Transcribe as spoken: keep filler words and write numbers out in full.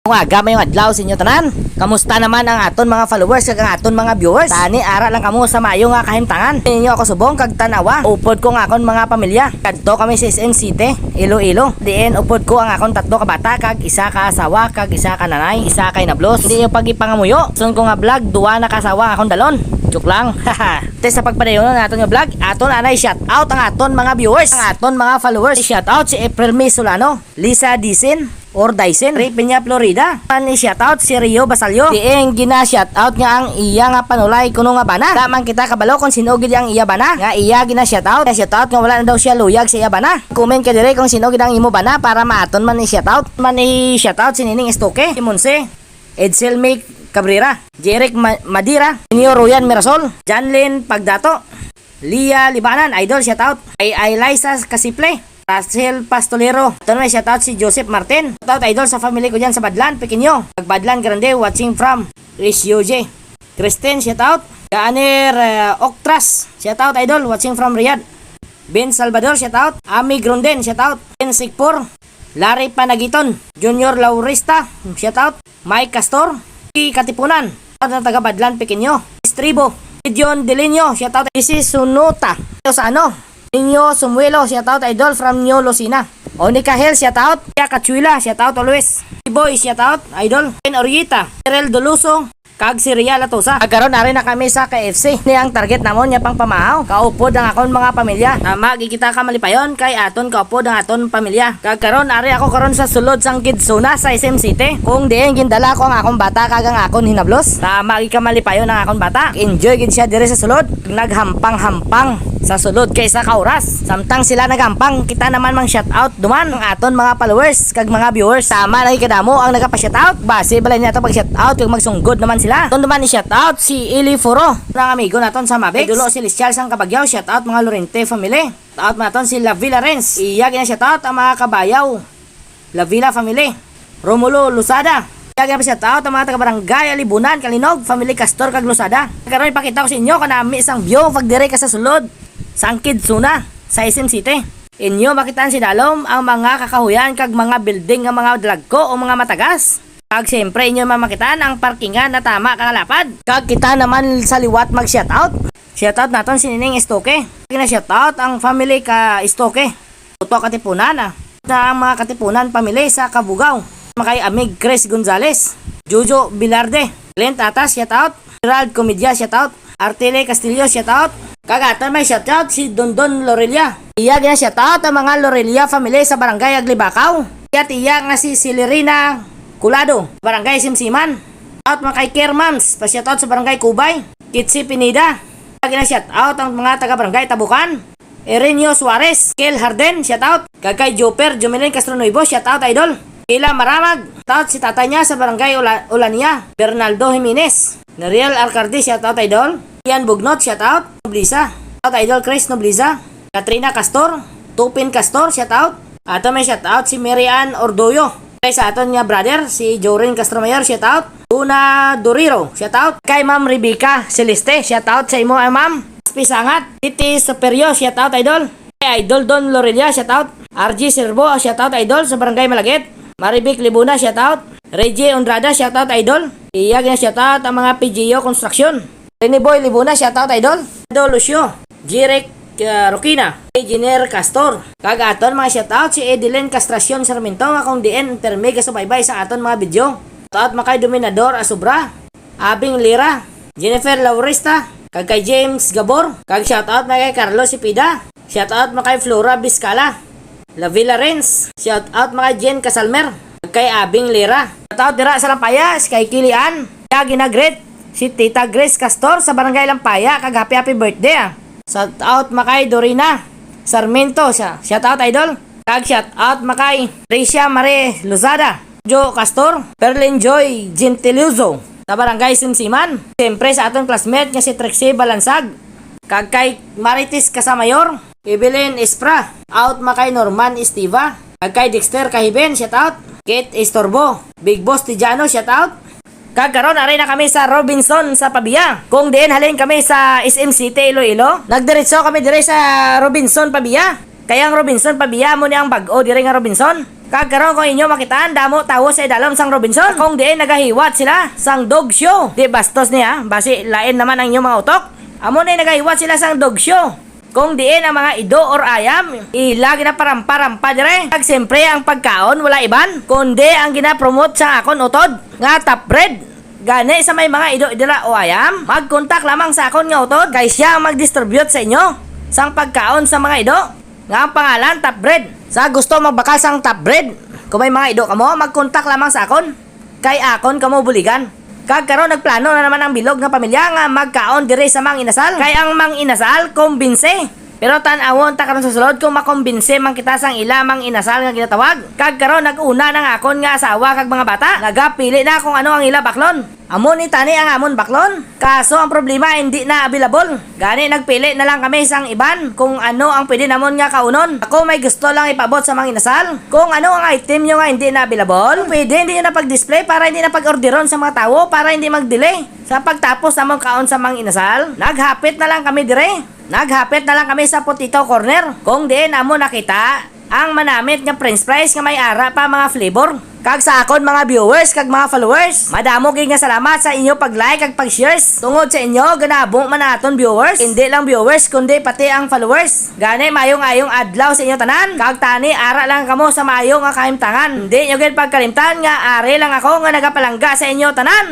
Mayong aga, mayong adlaw sa inyo tanan. Kamusta naman ang aton mga followers kag ang aton mga viewers? Tani ara lang kamo sa maayo nga kahimtangan. Ninyo ako subong kag tan-awa. Upod ko ang akon mga pamilya. Kadto kami sa S M City, Iloilo. Diin upod ko ang akon tatlo ka bata kag isa ka asawa kag isa ka nanay, isa ka hinablos. Hindi yung pagipangamuyo. Sun ko nga vlog, duwa na ka asawa ang akon dalon. Joke lang. Te sa pagpadayon naton nga vlog, aton anay shout out ang aton mga viewers, ang aton mga followers. Shout out si April May Solano, Lisa Disin, or Dyson, Ray Peña, Florida. Ani shout out si Rio Basalyo. Diin gina shout out nga ang iya nga panulay kuno nga bana. Da man kita kabalo kung sino gid ang iya bana nga iya gina shout out. Shout out nga wala na daw siya luyag sa iya bana. Comment ka dire kung sino gid ang imo bana para maaton man i shout out. Man i shout out si Nining Estoque, si Monse, Edsel May Cabrera, Jeric Ma- Madira, Senior Royan Mirasol, Janlyn Pagdato, Lia Libanan, idol, shout out. Ay, ay Liza Casiple, Rachel Pastolero. Ito naman, shout out si Joseph Martin. Shout out, idol, sa family ko dyan sa Badlan, Pequeño. Pag Badlan Grande, watching from Ris U J. Kristen, shout out. Gaaner uh, Octras, shout out, idol, watching from Riyadh. Ben Salvador, shout out. Ami Grunden, shout out. Ben Sigpor, Larry Panagiton, Junior Laurista, shout out. Mike Castor, P. Katipunan, shout out, taga Badlan Pequeño. Estribo, Gideon Deliño, shout out. Isi Sunuta, Osano, Niño Sumuelo, shout out, idol, from New Lucena. Onika Hill, shout out. Pia Cachuela, shout out always. Boy, shout out, idol. Ken Orieta, Terrell Duluso, kag si Ria Latosa. Kag karon ari na kami sa K F C. Ni ang target namon nga pangpamahaw. Kaupod ang akon mga pamilya. Tama gid kita ka malipayon kay aton kaupod ang aton pamilya. Kag karon ari ako karon sa sulod sang Kidzuna sa S M City. Kung diin gindala ko ang akon bata kag ang akon hinablos. Tama gid ka malipayon ang akon bata. Enjoy gid siya diri sa sulod. Naghampang-hampang sa sulod kay isa ka oras. Samtang sila naghampang, kita naman mang shout out duman ang aton mga followers kag mga viewers. Tama lagi kadamo ang nagapa-shout out. Basi balay niya to pag-shout out kag magsunggod naman sila. Aton duman i-shout out si Eli Foro, ang amigo naton sa Mabex. Dulo Celestial sang Kabagyaw, shout out mga Lorente family. Shout out naton si Lavila Renz. Iya gina shout out ang mga Kabayaw Lavila family. Romulo Losada. Kag shout out ang mga taga Barangay Alibunan, Kalinog, family Castor kag Losada. Karon ipakita ko sa inyo kanami sang view pag dire ka sa sulod sang Kidzuna sa S M City. Inyo makitaan si dalom ang mga kakahuyan kag mga building nga mga dalagko o mga matagas. Kag siyempre inyo mamakitaan ang parkingan na tama ka nga lapad. Kag kita naman sa liwat mag shout out. Shout out naton si Nining Estoque. Gina shout out ang family ka Estoque. Tuto Katipunan, ah. Na ang mga Katipunan pamili sa Kabugaw. Makay Amig Chris Gonzales, Jojo Bilarde, Clint Atas, shout out. Gerald Comedia, shout out. Artile Castillo, shout out. Kag aton may shout out si Dondon Lorelia. Iya gina shout out ang mga Lorelia family sa Barangay Aglibakaw. Iya tiya nga si Celerina Culado, Barangay Simsiman. Out mga kay Care Moms, pa shout out sa Barangay Kubay. Kitsi Pineda. Gina shout out ang mga taga Barangay Tabukan. Erenio Suarez, Kel Harden, shout out. Kag kay Joper, Jomelin Castronuevo, shout out, idol. Kila Maramag, shout out si tatay niya sa barangay Ula- Ulania. Bernaldo Jimenez, Neriel Arcardi, shout out, idol. Ian Bugnot, shout out. Noblisa, shout out, idol Chris Noblisa. Katrina Castor, Tupin Castor, shout out. Ato may shout out si Mary Ann Ordoyo. Kay sa aton nga brother, si Jorin Castromayor, shout out. Una Doriro, shout out. Kay Ma'am Rebecca Celeste, shout out sa imo, ah, ma'am. Pisangat, Titi Superio, shout out, idol. Kay Idol Don Lorelia, shout out. R G Serbo, shout out, idol, sa Barangay Malagit. Marivic Libuna, shout out. Reggie Ondrada, shout out, idol. Iya gina shout out ang mga P G O Construction. Rene Boy Libuna, shout out, idol. Idol Lucio, Jirek, uh, Rokina, Engineer Castor. Kag aton mga shout out si Edeline Castracion Sarmiento nga kung diin permi gasubaybay sa aton mga video. Shout out makay Dominador Asubra, Abing Lira, Jennifer Laurista, kag kay James Gabor. Kag shout out makay Carlos Cepeda. Shout out makay Flora Biscala, Lavila Renz. Shout out makay Jen Casalmer, kag kay Abing Lira. Shout out dira sa Lampaya, si kay Kilian. Kag ginagreet si Tita Grace Castor sa Barangay Lampaya, kag happy, happy birthday, ah. Shout out makay Dorina Sarmiento, siya. Shout out, idol. Kag shout out makay Tricia Marie Lozada, Jo Castor, Perlin Joy Gentiluzo, sa Barangay Simsiman. Siyempre sa aton classmate nga si Trixie Balansag. Kag kay Marites Casamayor, Evelyn Espra, out makay Norman Estiva. Kag kay Dexter Kahiben, shout out. Kate Estorbo, Big Boss Tijano, shout out. Kag karon ari na kami sa Robinson sa Pavia. Kung diin halin kami sa S M City Iloilo, nagdiretso kami dire sa Robinson Pavia. Kay ang Robinson Pavia mo ni ang bag-o dire nga Robinson. Kag karon, kung inyo makitaan, damo tawo sa idalom sang Robinson. Kung diin nagahiwat sila sang dog show. Di bastos niya, basi lain naman ang inyong mga utok. Amo ni nagahiwat sila sang dog show. Kung diin ang mga ido or ayam, ila ginaparampa-rampa dire. Kag siyempre, ang pagkaon wala iban, kundi ang ginapromote sa akon utod nga top breed. Gani sa may mga ido dira o ayam, mag-contact lamang sa akon nga utod, kay siya ang mag-distribute sa inyo sang pagkaon sa mga ido nga ang pangalan top breed. Sa gusto magbakal sang top breed, kung may mga ido kamo, mag-contact lamang sa akon, kay akon kamo buligan. Kag karon, nagplano na naman ang bilog nga pamilya nga magkaon diri sa Mang Inasal, kay ang Mang Inasal kumbinse. Pero tan-awon ta karon sa sulod kung makumbinse man kita sang ila Mang Inasal nga ginatawag. Kag karon, nag-una na ang akon nga asawa kag mga bata, nagapili na kung ano ang ila baklon. Amo ni tani ang amon baklon. Kaso ang problema, hindi na available. Gani, nagpili na lang kami sang iban kung ano ang pwede namon nga kaunon. Ako may gusto lang ipaabot sa Mang Inasal. Kung ano ang item nyo nga hindi na available, pwede hindi nyo na pag-display para hindi na pag-orderon sa mga tawo, para hindi mag-delay sa pagtapos namon kaon sa Mang Inasal. Naghapit na lang kami dire. Naghapit na lang kami sa potato corner, kung diin amo nakita ang manamit nga french fries nga may ara pa mga flavor. Kag sa akon mga viewers kag mga followers, madamo gid nga salamat sa inyo pag-like kag pag-shares. Tungod sa inyo, ganabo man aton viewers, hindi lang viewers kundi pati ang followers. Gani, maayong-ayong adlaw sa inyo tanan. Kag tani, ara lang kamo sa maayo nga kahimtangan. Hindi nyo gid pagkalimtan nga ari lang ako nga nagapalangga sa inyo tanan.